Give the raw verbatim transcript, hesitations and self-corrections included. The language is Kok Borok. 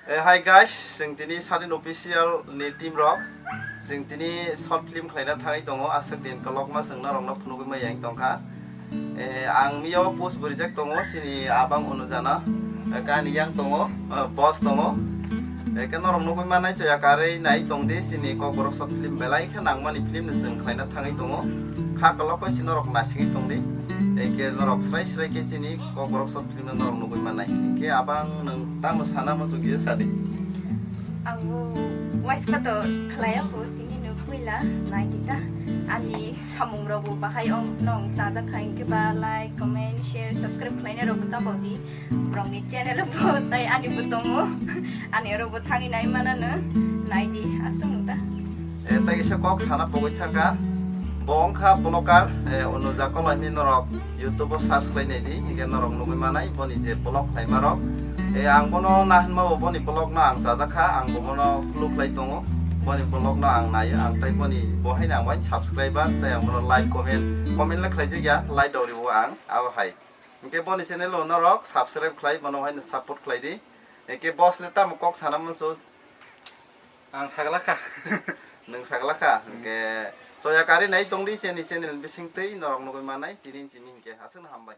Eh, hi guys, chwng tini Sadin Official ni team rok. Chwng tini short film khlaina thangwi tongo, aswk din kolokma chwng norokno phunugwi maya wng tongkha. Eh, ang miyao post burijak tongo, chini abang Onujana. Eh, kani yang tongo, eh, boss tongo. Eh, khe norok nugwi manai, choya karwi nai tongdi, chini Kokborok short film belai khe nangmani film no chwng khlaina thangwi tongo. Kha kolok bai si norok naisingwi tongdi. Eh, khe norok srai srai khe chini Kokborok short film no norok nugwi manai. Khe abang nwng tamo sana muchung kisa sadi. Ang bo waisa to khlai ya bo, tini no puila nai kita. Ani samung rok bo bahai om nong chajak kha, hwnkhe ba like, comment, share, subscribe khlaina rok bo ta bodi. Borokni channel bo tai ani bo tongo. Ani oro bo thangwi nai manano. Naidi aswk ta. Eh, tai kisa kok sana pogwi thangkha. Bo wngkha vlogger, eh, Onuja Koloi hinwi norok YouTube o search khlai naidi, hingke norok nugwi manai boni je vlog khlaima rok. Eh, ang bono nahinma bo boni vlog no ang chajakha, ang bo bono follow khlai tongo. Boni vlog no ang naio, ang tai boni bo haino ang bai subscriber, tai ang bono like, comment, comment le khlaijak ya, like rok rio ang, abo hai. Hingke boni channel o norok subscribe khlai, bono haino support khlai di. Hingke boss le tamo kok sana muchung? Ang sagla kha. Nwng sagla kha. Hingke soya kari nai tongdi chini channel bising twi norok nugwi manai tini chini hingke aswkno hambai.